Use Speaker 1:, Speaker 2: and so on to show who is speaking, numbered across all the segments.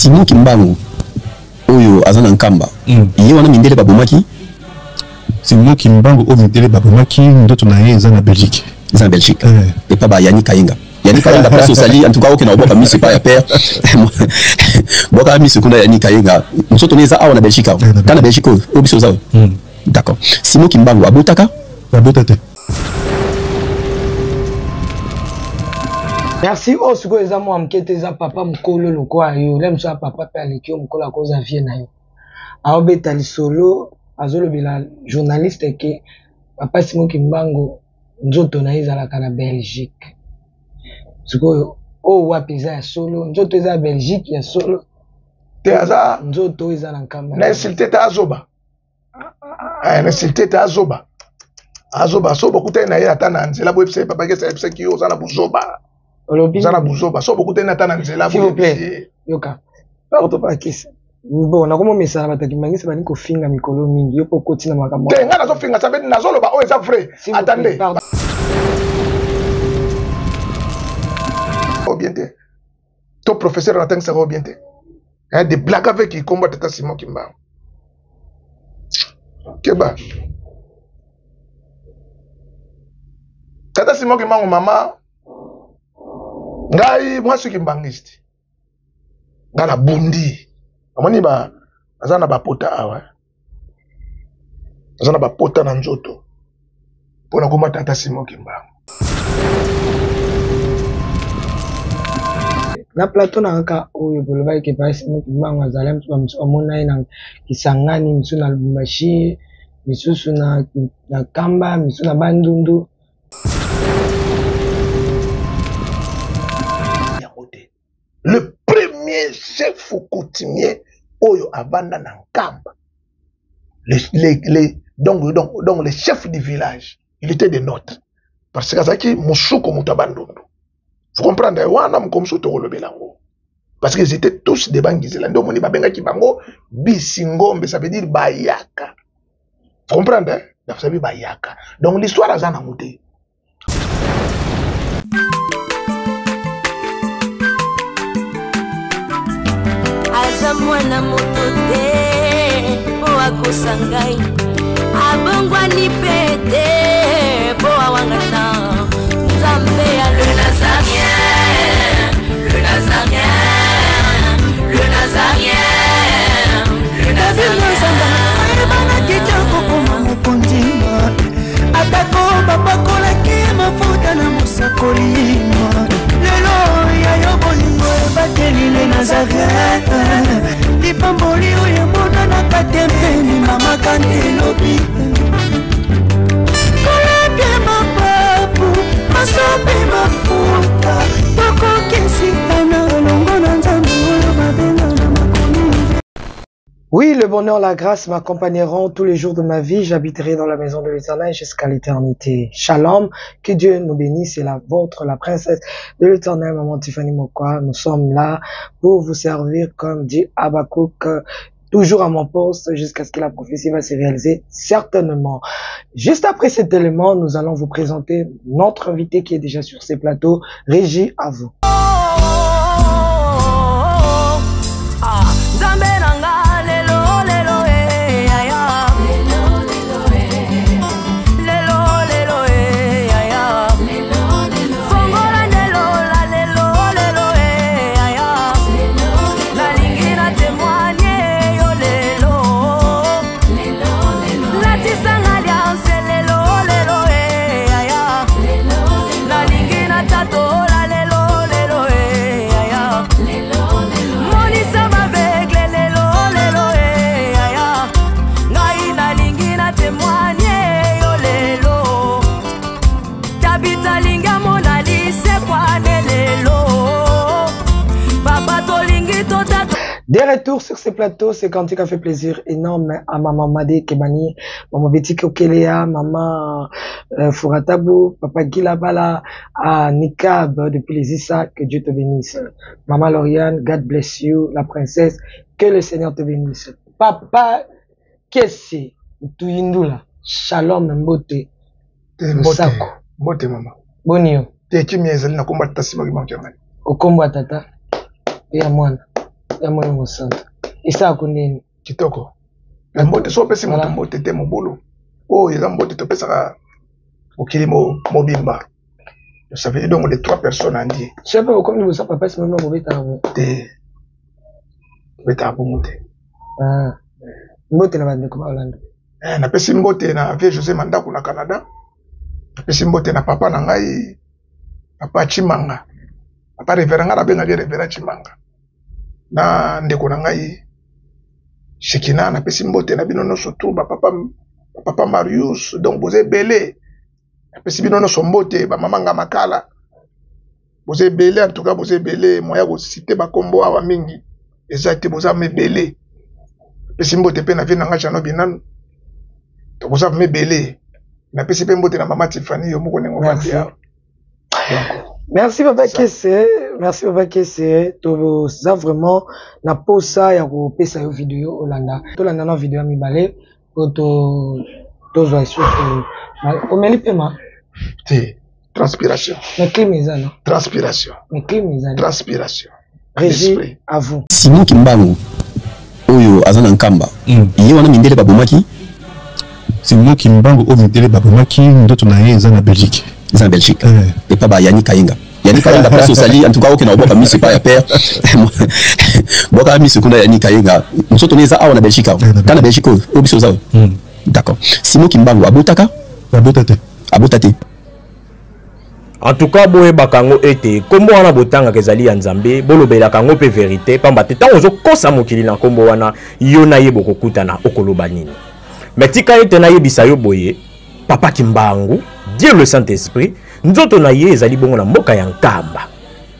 Speaker 1: Simon Kimbangu oyo aza na Nkamba ye wana mindele babomaki.
Speaker 2: Simon Kimbangu oyo mindele babomaki, ndoto na ye eza na Belgique.
Speaker 1: Eza na Belgique. Epa ba Yannick Kayenga. Yannick Kayenga place osali en tout cas okenda kobwaka miso epai ya père. Bwaka miso kuna Yannick Kayenga. Nzoto ne eza awa na Belgique awa. Ka na Belgique oyo oyo biso oza oyo. D'accord. Simon Kimbangu abotaka?
Speaker 2: Abota te.
Speaker 3: Merci. Oyo sikoyo eza mwa moke te, eza papa mokolo lokola yo. Le mosusu ya papa mpe aleki yo mokolo, akoza vie na yo. Aobeta lisolo, azolobela journaliste ke papa Simon Kimbangu nzoto na ye ezalaka na Belgique. Sikoyo oyo wapi eza ya solo? Nzoto eza ya Belgique ya solo
Speaker 4: te, aza
Speaker 3: nzoto oyo eza na Nkamba
Speaker 4: na insulte te, azoba. Na insulte te, azoba, azoba. So bokutani na ye ata na nzela, boyebisa ye papa Kesa ayebisaki yo oza na buzoba.
Speaker 3: Olobi
Speaker 4: oza na buzoba. So bokutani ata na nzela,
Speaker 3: S'il vous plaît.
Speaker 4: boyebisi ye.
Speaker 3: Yoka, pardon, pakisa. Bon, nakomomesana bato ya Kimbanguiste balingi kofinga mikolo mingi, yo mpo okoti na makambo.
Speaker 4: Te, ngai nazofinga sabe, nazoloba oyo eza vrai.
Speaker 3: S'il vous plaît,
Speaker 4: Attendez.
Speaker 3: pardon.
Speaker 4: Oh, bien te to professeur anatangisaka oyo bien te. Hein, de blague avec ikombo tata Simon Kimbangu. Keba tata Simon Kimbangu, mama ngai mwasi kimbangiste, ngai nabundi, namoni ba naza na bapota awa, naza na bapota na nzoto mpo nakoma tata Simon Kimbangu.
Speaker 3: Na plateau na kaka oyo bolobaki ke papa Simon Kimbangu azali mosusu, bamosusu bamona ye na Kisangani, misusu na Lubumbashi, misusu na Kamba, misusu na Bandundu.
Speaker 4: Yango te, le premier chef coutumier oyo avanda na Nkamba, donc le chef du village, il était des nôtres parce que azalaki mosuku, moto ya Bandundu. Vous comprenez? Wana moko mosusu tokolobela yango parce que ils étaient tous des bangizela. Nde omoni babengaki bango bisingombe, ça veut dire bayaka. Vous comprenez, hein? Ça veut dire bayaka. Donc l'histoire aza nango te.
Speaker 5: Aza mwana moto te mpo akosa ngai, abongwani mpe te mpo awangana Nzambe ya le Nazarien, le Nazarien, le Nazarien, le Nazarien.
Speaker 6: Ayebanaki te kokoma mokonzi, atako bapakolaki mafuta na mosakoli. Lelo ya yo bolingo ebateli le Nazareth, lipamboli oyo emonanaka te mpeni mama kante elobi kolapia mapapu masope mafuta tokokesitana elongo na Nzambe oyo babenga na makomi.
Speaker 3: Oui, le bonheur, la grâce m'accompagneront tous les jours de ma vie. J'habiterai dans la maison de l'Éternel jusqu'à l'éternité. Shalom, que Dieu nous bénisse. C'est la vôtre, la princesse de l'Éternel, maman Tiffany Mokwa. Nous sommes là pour vous servir, comme dit Habakkuk, toujours à mon poste jusqu'à ce que la prophétie va se réaliser, certainement. Juste après cet élément, nous allons vous présenter notre invité qui est déjà sur ces plateaux. Régie, à vous.
Speaker 5: Nzambe na nga lelo lelo eh, yaya. Lelo lelo eh, yaya. Fongola lelo la lelo lelo eh, yaya. Nalingi na témoigner yo lelo. Latisa nga alliance lelo lelo eh, yaya. Nalingi na tatola lelo lelo eh, yaya. Monisa baveugle lelo lelo eh, yaya. Ngai nalingi na témoigner yo lelo. Tabita lingi amona lisekwane lelo. Papa tolingi totata.
Speaker 3: De retour sur ce plateau, ce cantique a fait plaisir énorme à maman Madé Kebani, maman Betty Kokelea, maman Furatabu, papa Gilabala, à Nikab depuis les Issa, que Dieu te bénisse. Maman Lauriane, God bless you, la princesse, que le Seigneur te bénisse. Papa Kese Ntuyindula, shalom mbote.
Speaker 4: Te, mbote.
Speaker 3: Losako.
Speaker 4: Mbote mama.
Speaker 3: Boni yo.
Speaker 4: Te, kimia ezali na komba tata Simon Kimbangu Kiangani.
Speaker 3: Okombo ya tata ya mwana. Ya Molimo Mosantu. Esalaka ndeni?
Speaker 4: Kitoko. Na mbote so opesi moto mbote te mobulu. Oyo eza mbote topesaka mokili mobimba. Ça veut dire donc les trois personnes en Dieu.
Speaker 3: Soki mpe okomi liboso ya papa Simon bobetaka boye?
Speaker 4: Te. Tobetaka bongo te.
Speaker 3: Ah. Mbote na bandeko ba Hollande.
Speaker 4: Eh, napesi mbote na vieux José Mandaku na Canada. Napesi mbote na papa na ngai, papa Chimanga. Papa révérend ngai nabengaki révérend Chimanga. Na ndeko na ngai Shekina, napesi mbote na bino nyonso tout, ba papa, ba papa Marius, donc boza ebele. Napesi bino nyonso mbote, ba mama nga makala. Boza ebele, en tout cas boza ebele, moya ko citer ba kombo awa mingi. Eza te boza mebele. Napesi mbote pe na vie na nga Jano Binanu. Donc boza mebele. Napesi pe mbote na mama Tiffany yo moko ndenge ovandi awa.
Speaker 3: Merci papa Kese, merci papa Kese, toza vraiment na posa ya kopesa yo video olanda. Tolanda na video ya mibale po to tozwa lisusu omeli pema
Speaker 4: te. Transpiration.
Speaker 3: Mais clim eza non?
Speaker 4: Transpiration.
Speaker 3: Mais clim eza.
Speaker 4: Transpiration.
Speaker 3: Régie à vous.
Speaker 1: Simon Kimbangu oyo aza na Nkamba. Ye wana mindele babomaki.
Speaker 2: Simon Kimbangu oyo mindele babomaki ndoto na ye eza na Belgique.
Speaker 1: Eza na Belgique. Et pas ba Yannick Kayenga. Yannick Kayenga place osali en tout cas okenda kobwaka miso epai ya père. Bwaka miso kuna Yannick Kayenga. Nzoto ne eza awa na Belgique awa. Ka na Belgique oyo oyo biso oza oyo. D'accord. Simon Kimbangu abotaka?
Speaker 2: Abota te.
Speaker 1: Abota te.
Speaker 7: En tout cas boyebaka yango ete nkombo wana botangaka ezali ya Nzambe, bolobelaka yango mpe verite, pamba te ntango ozokosa mokili na nkombo wana, yo na ye bokokutana, okoloba nini? Mais tika ete nayebisa yo boye, Papa Kimbangu, Dieu le Saint-Esprit, nzoto na ye ezali bongo na mboka ya Nkamba.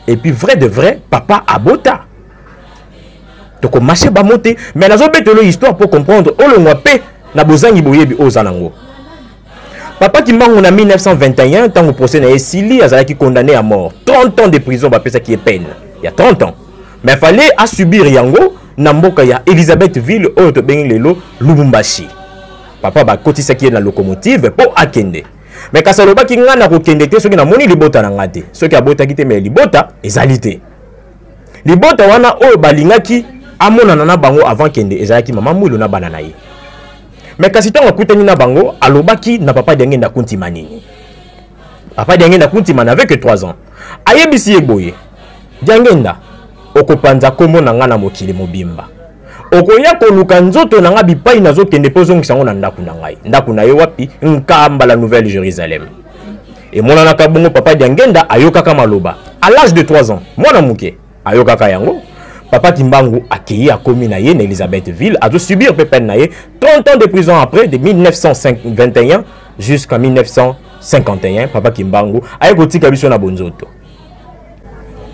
Speaker 7: Et puis vrai de vrai, papa abota. Tokomashe bango te, mais nazobetelo histoire pour comprendre olongwa mpe na bozangi boyebi oyo oza nango. Papa Kimbangu na 1921 tango procès na ye esili azalaki condamné à mort 30 ans de prison bapesaki ye peine ya 30 ans mais fallait a subir yango na mboka ya Elizabethville oyo tobengi lelo Lubumbashi. Papa bakotisaki ye na locomotive mpo akende mais kasi alobaki ngai nakokende te soki namoni libota na ngai te. Soki abotaki te mais libota ezali te. Libota wana oyo balingaki amonana na bango avant kende ezalaki mama Mwilu na bana na ye. Mais kasi ntango akutani na bango alobaki na papa Diangenda Kuntima nini? Papa Diangenda Kuntima n'avait que 3 ans. Ayebisi ye boye, Diangenda, okopanza kombo na nga na mokili mobimba. Okoya koluka nzoto na nga bipai nazokende mpo ozongisa yango na ndako na ngai. Ndako na ye wapi? Nkamba, la Nouvelle Jérusalem. Emonanaka bongo papa Diangenda ayokaka maloba. À l'âge de 3 ans, mwana moke ayokaka yango. Papa Kimbangu akei akomi na ye na Elizabethville, azo subir pe peine na ye 30 ans de prison après de 1921 jusqu'à 1951. Papa Kimbangu aye kotika biso na bonzoto.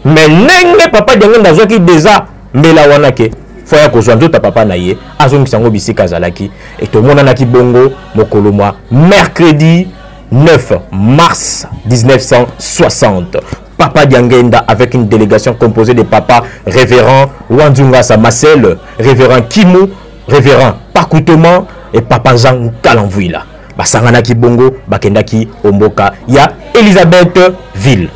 Speaker 7: Mais ndenge papa Diangenda azwaki déjà mbela wana ke fo ya kozwa nzoto ya papa na ye azongisa yango bisika azalaki. E tomonanaki bongo mokolo mwa mercredi 9 mars 1960. Papa Diangenda avec une délégation composée de papa révérend Wanzungasa Marcel, révérend Kimu, révérend Pakutoma et papa Jean Kalamvuila. Basanganaki bongo bakendaki omboka ya Elizabethville.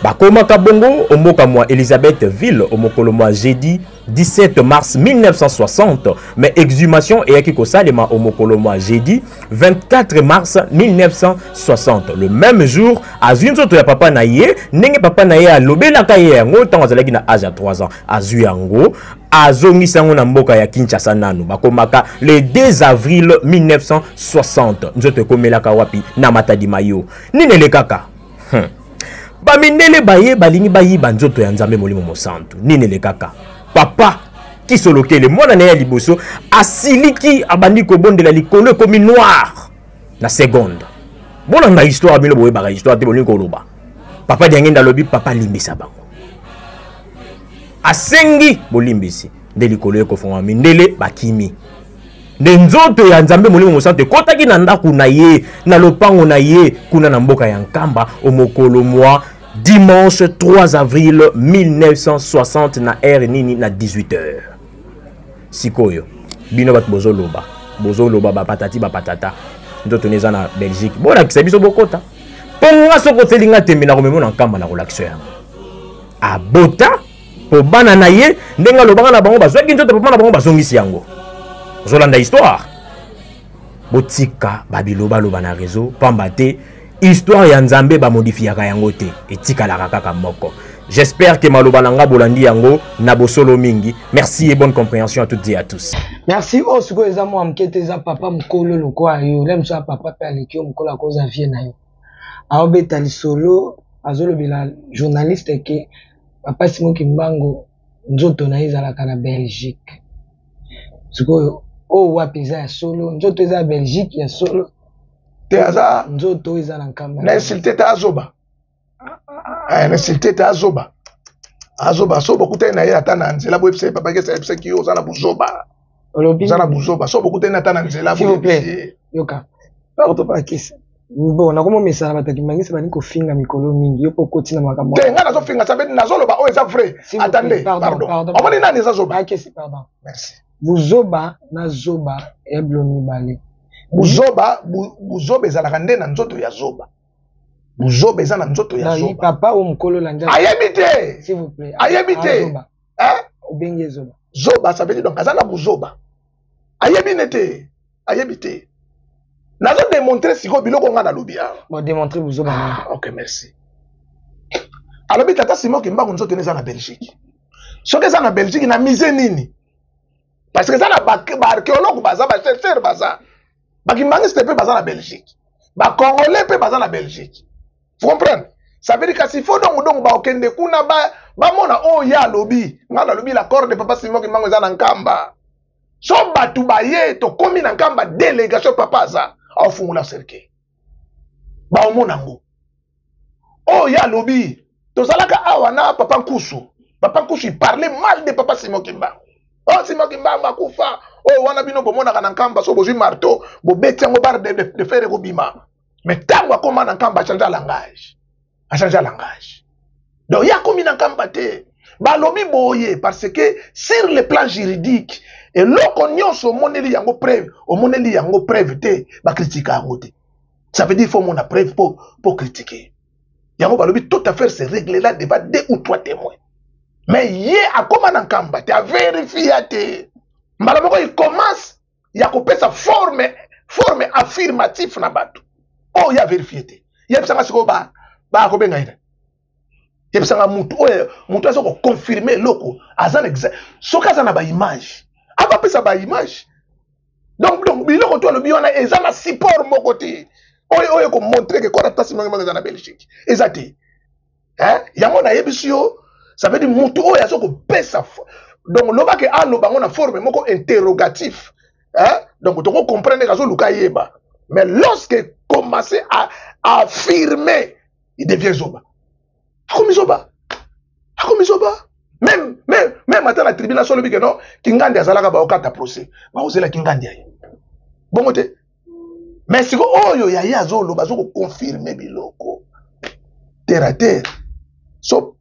Speaker 7: Bakomaka bongo omboka mwa Elizabethville omokolo mwa jeudi 17 mars 1960, mais exhumation eyaki kosalema omokolo mwa jeudi 24 mars 1960. Le même jour, azwi nzoto ya papa na ye, ndenge papa na ye alobelaka ye yango ntango azalaki na âge ya 3 ans. Azwi yango, azongisi yango na mboka ya Kinshasa nanu. Bakomaka le 2 avril 1960. Nzoto ekomelaka wapi? Na Matadi Mayo. Nini elekaka? Bamindele baye balingi bayiba nzoto ya Nzambe Molimo Mosantu. Nini elekaka? Papa Kisolokele, mwana na ye ya liboso, asiliki, abandi kobondela likolo ekomi noir na seconde. Bolanda histoire bino boyebaka histoire te bolingi koloba. Papa Diangenda alobi papa limbisa bango. Asengi bolimbisi nde likolo ekofongwama mindele bakimi. Nde nzoto ya Nzambe Molimo Mosantu ekotaki na ndako na ye, na lopango na ye, kuna na mboka ya Nkamba, omokolo mwa dimanche 3 avril 1960 na heure nini? Na 18 heures. Sikoyo bino bato bozoloba, bozoloba ba patati ba patata, nzoto ne eza na Belgique, bolakisa biso bokota. Mpo nga soki oteli nga tembe na komema na Nkamba na kolakisa yango. Abota. Mpo bana na ye ndenge alobaka na bango bazwaki nzoto papa na bango bazongisi yango. Ozolanda histoire. Botika babilobaloba na réseau pamba te histoire ya Nzambe bamodifiaka yango te, etikalaka kaka moko. J'espère que maloba na nga bolandi yango na bosolo mingi. Merci et bonne compréhension à toutes et à tous.
Speaker 3: Merci. Oyo sikoyo eza mwa moke te, eza papa mokolo lokola yo. Le mosusu ya papa mpe aleki yo mokolo akoza vie na yo. Aobeta lisolo, azolobela journaliste ke papa Simon Kimbangu nzoto na ye ezalaka na Belgique. Sikoyo oyo wapi eza ya solo? Nzoto eza ya Belgique ya solo?
Speaker 4: Te, aza
Speaker 3: nzoto oyo eza na Nkamba.
Speaker 4: Na insulte te, azoba. Eh, na insulte te, azoba. Azoba, so bokutani na ye ata na nzela boyebisa ye papa Kesa ayebisaki yo oza na buzoba.
Speaker 3: Olobi
Speaker 4: oza na buzoba, so bokutani ata na nzela
Speaker 3: S'il vous plaît.
Speaker 4: boyebisi ye.
Speaker 3: Yoka. Pardon Bakisa. Bon, nakomomesana bato ya Kimbanguiste balingi kofinga mikolo mingi. Yo mpo okoti na makambo.
Speaker 4: Te, ngai nazofinga sabe nazoloba oyo eza vrai.
Speaker 3: S'il vous plaît,
Speaker 4: Attendez,
Speaker 3: pardon,
Speaker 4: pardon.
Speaker 3: pardon.
Speaker 4: Omoni nani eza zoba?
Speaker 3: Bakisi, pardon.
Speaker 4: Merci.
Speaker 3: Buzoba na zoba ya bilo mibale.
Speaker 4: Buzoba, buzoba ezalaka nde na nzoto ya zoba. Buzoba eza na nzoto ya
Speaker 3: Non,
Speaker 4: zoba.
Speaker 3: papa oyo mokolo lanja.
Speaker 4: Ayebi te.
Speaker 3: S'il vous plaît.
Speaker 4: Ayebi te.
Speaker 3: Azoba.
Speaker 4: Hein?
Speaker 3: Obengi ye zoba.
Speaker 4: Zoba, ça veut dire donc aza na buzoba. Ayebi ne te. Ayebi te. Nazo démontrer sikoyo biloko nga nalobi awa.
Speaker 3: Bon, démontrer buzoba na.
Speaker 4: Ah, ok, merci. Alobi tata Simon Kimbangu nzoto eza na Belgique. Soki eza na Belgique na musée nini? Parce que eza na ba archéologue baza, ba chercheur baza. Ba kimbangiste pe baza na Belgique. Ba congolais pe baza na Belgique. Vous comprenez? Ça veut dire que s'il faut donc donc ba okende kuna ba ba mona oh ya lobi. Nga na lobi la corde de papa Simon Kimbangu eza na Nkamba. So batu baye tokomi na Nkamba délégation papa aza aofungola cercueil. Ba omona ngo. Oh ya lobi tozalaka awa na papa Nkusu. Papa Nkusu il parlait mal de papa Simon Kimbangu. Oh Simon Kimbangu akufa. Oh wana bino bomonaka na Nkamba so bozwi marteau bobeti yango barre de fer ekobima. Mais tango akoma na Nkamba a changer langage. A changer langage. Donc ya komi na Nkamba te. Balobi boye parce que sur le plan juridique eloko nyonso omoneli yango preuve, omoneli yango preuve te, ba critique yango te. Ça veut dire il faut mona preuve pour critiquer. Yango balobi toute affaire se règle là devant 2 ou 3 témoins. Mais ye akoma na Nkamba te, a vérifier te. Mbala moko il commence ya kopesa forme affirmatif na bato. Oh ya vérifier te. Yebisanga sikoyo ba kobenga ye. Yebisanga mutu oyo mutu aza ko confirmer eloko aza na soki aza na ba image, akopesa ba image. Donc biloko to alobi wana eza na support moko te. Oyo oyo ko montrer que kora tasi mangi mangi eza na Belgique. Eza te. Hein? Yango na yebisi yo, ça veut dire mutu oyo aza kopesa donc loba ke aloba ngo na forme moko interrogatif. Hein? Donc toko comprendre azo luka yeba. Mais lorsque commencer à affirmer, il devient zoba. Akomi zoba. Akomi zoba. Même ata na tribunal solo bike non, Kingandi azalaka ba okata procès. Ba ozela Kingandi aye. Bongo te. Mais siko oyo ya ye azo loba azo ko confirmer biloko. Terre à terre. So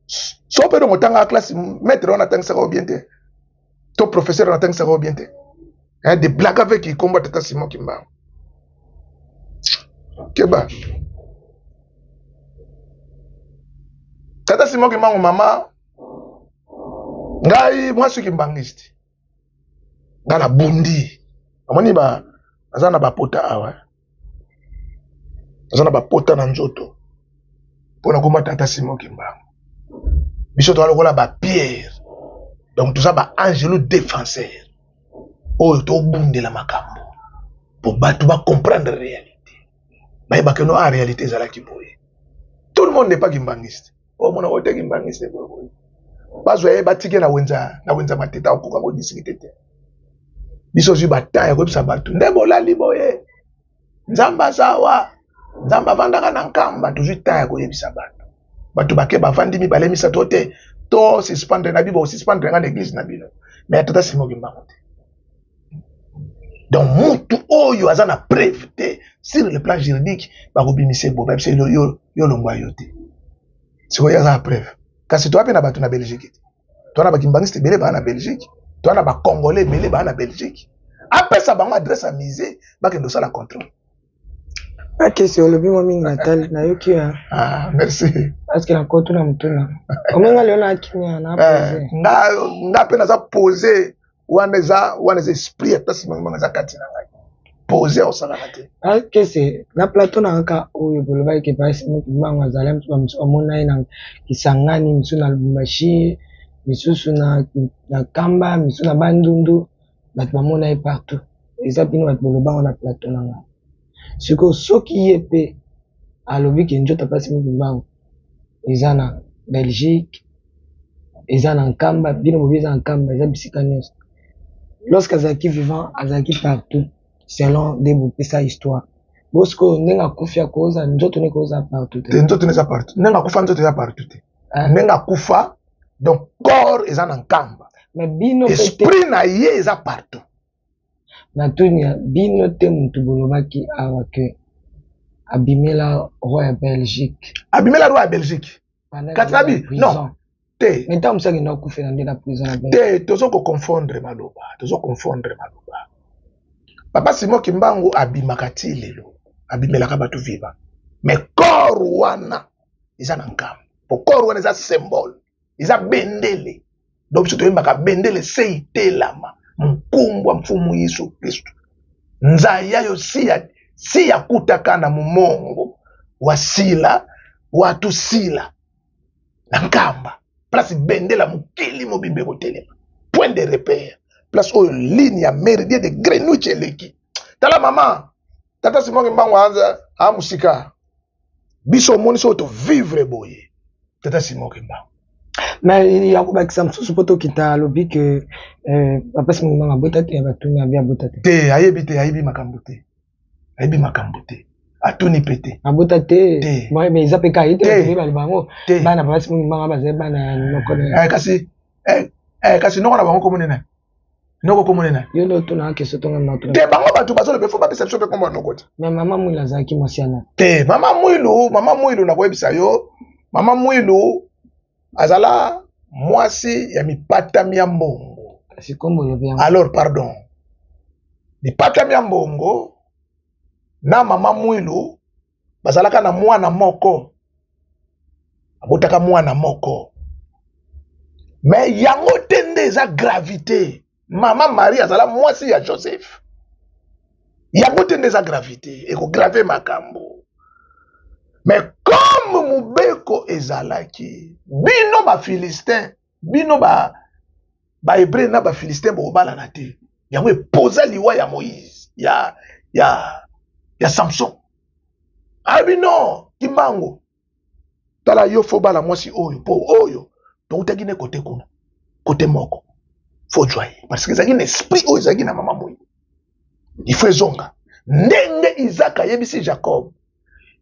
Speaker 4: so pe donc tanga classe maître on atangisaka yo bien te. To professeur on atangisaka yo bien te. Hein, des blagues avec qui combat tata Simon Kimbangu. Keba. Tata Simon Kimbangu mama ngai mwasi kimbangiste. Nga na bundi. Amoni ba aza na bapota awa. Aza na bapota na nzoto. Pona koma tata Simon Kimbangu. Biso toza lokola ba pierre. Donc toza ba angelo défenseur. Oyo tobundela makambo. Po bato ba comprendre réalité. Bayeba que no, ah, réalité ezalaki boye. Tout le monde n'est pas kimbangiste. Oh, mona oyo te kimbangiste boye boye. Bazwa ye batike na wenza, na wenza mateta okoka ko discuter te. Biso zwi ba temps ya koyebisa bato nde bolali boye. Nzambe azawa, Nzambe avandaka na Nkamba, tozwi temps ya koyebisa bato. Bato bake bavandi mibale misato te, to suspendre na bibo, suspendre nga na église na bino. Mais tata Simon Kimbangu te. Donc mutu oyo aza na preuve te sur le plan juridique bakobimisa bo ba yo yo yo longwa yo te. Sikoyo aza na preuve. Kasi toa pe na bato na Belgique te. Toa na ba kimbangiste ebele ba na Belgique, toa na ba congolais ebele ba na Belgique. Apesa bango adresse ya musée bakende kosala contrôle.
Speaker 3: Akesi olobi mwa mingi natali nayoki ya.
Speaker 4: Ah, merci.
Speaker 3: Parce que nakoti na motuna. Omenga lelo na kimia na
Speaker 4: eh, pose. Nga nga pe naza pose wana eza wana eza esprit ya place manga eza kati na ngai. Pose osalaka te.
Speaker 3: Akesi na plateau na kaka oyo bolobaki ke pasi mbango azali mosusu bamosusu bamona ye na Kisangani, mosusu na Lubumbashi, misusu na na Kamba, misusu na Bandundu, bato bamona ye partout. Eza bino bato boloba wana plateau na ngai. Sikoyo soki ye pe alobi ke nzoto apasi mingi mbangu eza na Belgique eza na Nkamba bino bobi eza na Nkamba eza bisika nyonso lorsque azalaki vivant azalaki partout selon nde bopesa histoire bo sikoyo ndenge akufi akoza nzoto nde koza partout
Speaker 4: te nzoto nde eza partout ndenge akufa nzoto eza partout te ndenge akufa donc corps eza na Nkamba
Speaker 3: mais bino
Speaker 4: esprit na ye eza partout.
Speaker 3: Natuni bino te mutu bolobaki awa que abimela roi ya Belgique.
Speaker 4: Abimela roi ya Belgique. Kati na bi non te.
Speaker 3: Mais ntango mosusu akenda kokufela nde na prison na
Speaker 4: Belgique. Te tozo ko confondre maloba, tozo confondre maloba. Papa Simon Kimbangu abimaka ti lelo, abimelaka bato viva. Mais corps wana eza na nkambo. Po corps wana eza symbole. Eza bendele. Donc biso toyembaka bendele se itelama mkumbwa mfumu Yesu Kristo nzaya yo siya siya kutaka na mumongo wa sila watusila na nkamba place bendela mokili mobimba ekotelema point de repère place oyo ligne ya méridien de Greenwich eleki tala mama tata Simon Kimbangu anza a musika biso omoni soki tovivre boye tata Simon Kimbangu
Speaker 3: mais ya kobakisa mosusu mpo tokita alobi ke euh, papa Simon Kimbangu abota te ya batuni abi abota te
Speaker 4: te ayebi te ayebi makambo te ayebi makambo te atuni mpe te
Speaker 3: abota te mais eza mpe kaka ye te baloba yango bana papa Simon Kimbangu bazali bana ya noko
Speaker 4: na eh, kasi eh, eh, kasi noko na bango komoni nani noko kombo nini
Speaker 3: yo nde otunaka question tonga na
Speaker 4: te bango bato bazoloba fo bapesa biso mpe kombo ya noko te
Speaker 3: mais mama mwilu azalaki mwasi ya nani
Speaker 4: te mama mwilu mama mwilu nakoyebisa yo mama mwilu azala mwasi ya mipatami ya mbongo
Speaker 3: kasi kombo olobi yango
Speaker 4: alors pardon mipatami ya mbongo na mama mwilu bazalaka na mwana moko abotaka mwana moko me yango te nde eza gravité mama marie azala mwasi ya joseph yango te nde eza gravité ekograve makambo me comme mobeko ezalaki bino bafilistin bino ba bahebreu na bafilistin bokobalana te yango epoza liwa ya moïse ya, ya, ya samson alobi non kimbangu tala yo fo bala mwasi oyo mpo oyo toutaki ne kote kuna kote moko fo jwa ye parce que ezalaki na esprit oyo ezalaki na mama moyi il faut ezonga ndenge isaac ayebisi jacob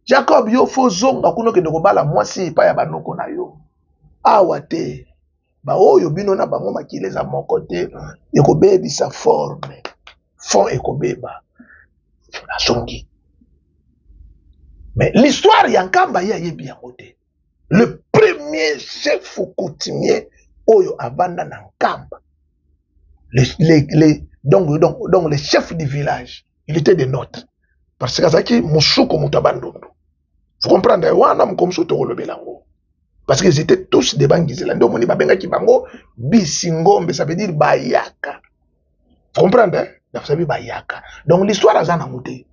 Speaker 4: jacob yo fo zonga kuna okende kobala mwasi epai ya banoko na yo awa te baoyo bino na bango makila eza moko te ekobebisa forme fond ekobeba azongi mais l'histoire ya nkamba ye ayebi yango te le premier chef coutumier oyo avanda na nkamba le, le, le, donc, donc, donc le chef du village il était de notre parce que azalaki mosuku moto ya bandundu vous comprendre wana moko mosusu tokolobela yango parce que ils étaient tous des bangizela nde omoni babengaki bango bisingombe ça veut dire bayaka vous comprendre hein? ça veut dire bayaka donc l'histoire aza nango te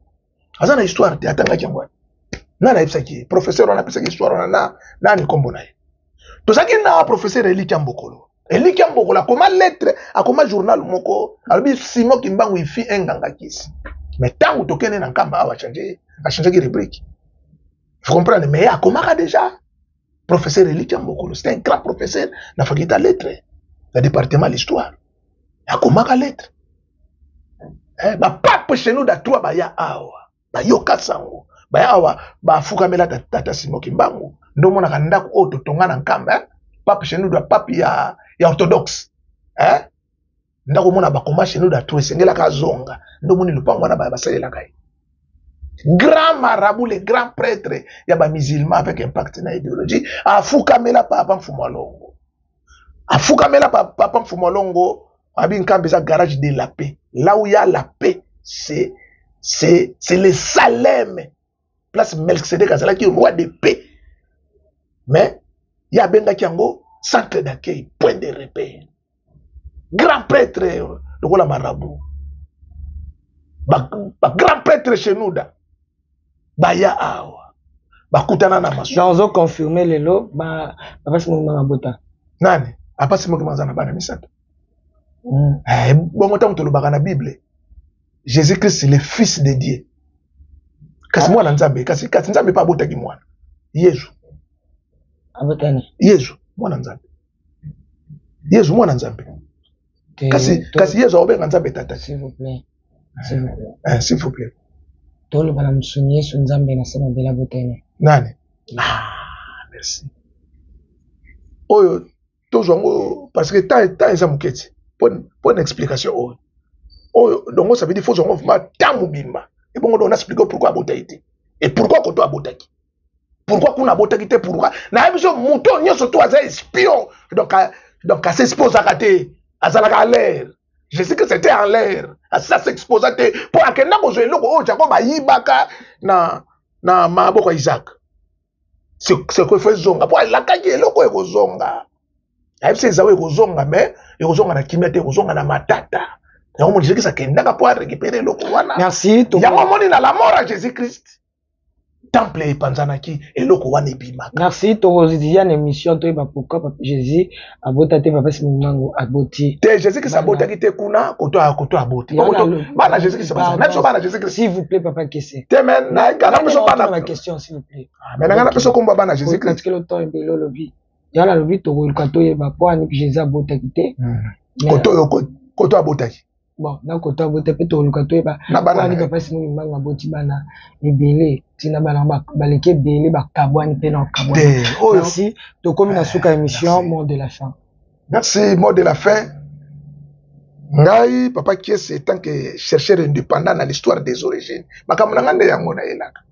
Speaker 4: aza na histoire te atangaki yango wana nani ayebisaki ye professeur wana apesaki histoire wana na nani nkombo na ye tozalaki na professeur Elikia Mbokolo Elikia Mbokolo akoma lettre akoma journal moko alobi Simon Kimbangu ifi enganga kisi mais ntango tokende na Nkamba awa achange achangeaki rubrique vous comprenez mais akomaka déjà professeur Elikia Mbokolo c'est un grand professeur na faculté ya lettre na département l'histoire akomaka lettre eh, bapape chez nous da trois baya awa bayoka sango baya awa bafukamela tata Simon Kimbangu nde omonaka ndako oyo totonga na Nkamba eh? pape chez nous da pape ya, ya orthodoxe eh? Ndako omona bakoma chez nous da trois esengelaka azonga nde omoni lopango wana basalelaka ye grand marabout le grand prêtre ya bamusulman avec impact na idéologie afukamela papa Mfumu Alongo afukamela papa Mfumu Alongo abi Nkamba eza garage de la paix là où il y a la paix c'est c'est c'est le Salem. Place Melchizedek azalaki roi de paix. Mais ye abengaki yango centre d'accueil, point de repère. Grand prêtre lokola marabout. Ba, ba grand prêtre chez nous da. Baya awa. Bakutana na maso.
Speaker 3: Donc ozo confirmer lelo ba papa Simon Kimbangu abota.
Speaker 4: Nani? Papa Simon Kimbangu aza na bana misato. Eh, bongo ntango tolobaka na Bible, Jésus-Christ le fils de Dieu. Kasi mwana Nzambe, kasi kasi Nzambe pa abotaki mwana. Yesu.
Speaker 3: Abotani.
Speaker 4: Yesu mwana Nzambe. Yesu mwana Nzambe. Kasi kasi Yesu aobenga Nzambe tata.
Speaker 3: S'il vous plaît. S'il vous plaît.
Speaker 4: Eh, s'il vous plaît.
Speaker 3: Toloba na mosuni Yesu Nzambe na se mabele abotani.
Speaker 4: Nani? Ah, merci. Oyo tozwa yango parce que temps temps eza moke ti mpo na explication oyo oyo donc ça veut dire faut ozwa yango vraiment temps mobimba ebongo donc na explique pourquoi abotaki te et pourquoi koto abotaki pourquoi kuna abotaki te pourquoi nayebi so moto nyonso to aza espion donc donc asexposaka te azalaka à l'air jésus christ était en l'air asi asexposa te mpo akenda kozwa eloko oyo jacob ayibaka na na maboko ya isaac seko efo ezonga mpo alakaki eloko ekozonga ayebisi ezau ekozonga mais ekozonga na kimia te ekozonga na matata yango moni jésus christ akendaka mpo arekipere eloko wana
Speaker 3: merci
Speaker 4: yango omoni na la mort ya jésus christ temple epanzanaki eloko wana ebimaka
Speaker 3: merci tokozia na émission toyeba pourquoi papa jésus abota te papa Simon Kimbangu aboti
Speaker 4: te jésus christ abotaki te kuna koto koto aboti bana jésus christ na biso bana jésus christ
Speaker 3: s'il vous plaît papa Kese
Speaker 4: te mais na na biso bana
Speaker 3: la question s'il vous plaît
Speaker 4: ah, mais na biso kombo bana jésus christ
Speaker 3: parce que le temps ebele olobi ya nalobi tokoluka toyeba po ani jésus abotaki te
Speaker 4: koto koto abotaki
Speaker 3: bon na koto abota mpe toluka toyeba wani papa Simon Kimbangu aboti bana ebele ntina bana baleki ebele bakabwani mpe na okabwani. Merci, tokomi na suka émission mot de la fin.
Speaker 4: Merci, mot de la fin. Ngai papa Kiese en tant que chercheur indépendant na l'histoire des origines makambo na ngai nde yango nayelaka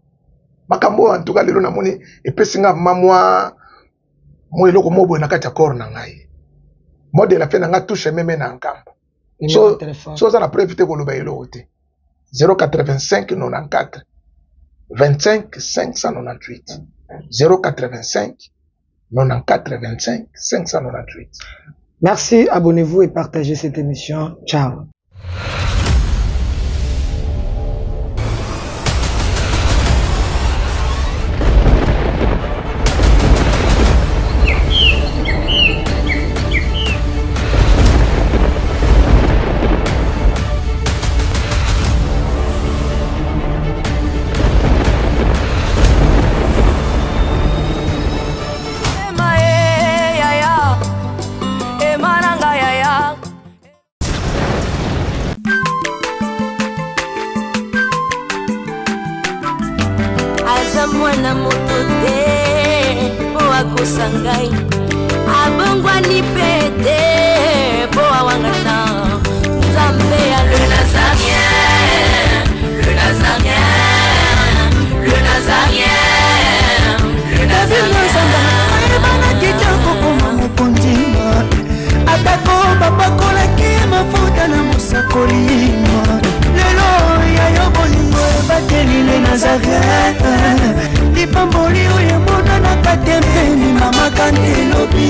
Speaker 4: makambo oyo en tout cas lelo namoni epesi nga ma mwa mwa eloko moko boye na kati ya corps na ngai mot de la fin na ngai touche meme na nkamba so so oza na preuve te koloba eloko te 085 94 25 598 085 94 25 598.
Speaker 3: Merci, abonnez-vous et partagez cette émission. Ciao.
Speaker 5: Aza mwana moto te mpo akosa ngai abongwani mpe te mpo awangana nzambe ya le nazarien le nazarien le nazarien le nazarien
Speaker 6: ayebanaki te kokoma mokonzi atako bapakolaki mafuta na mosakoli lelo ya yo bolingo ebateli le nazaret lipamboli oyo emonanaka te mpe limamaka nde elobi.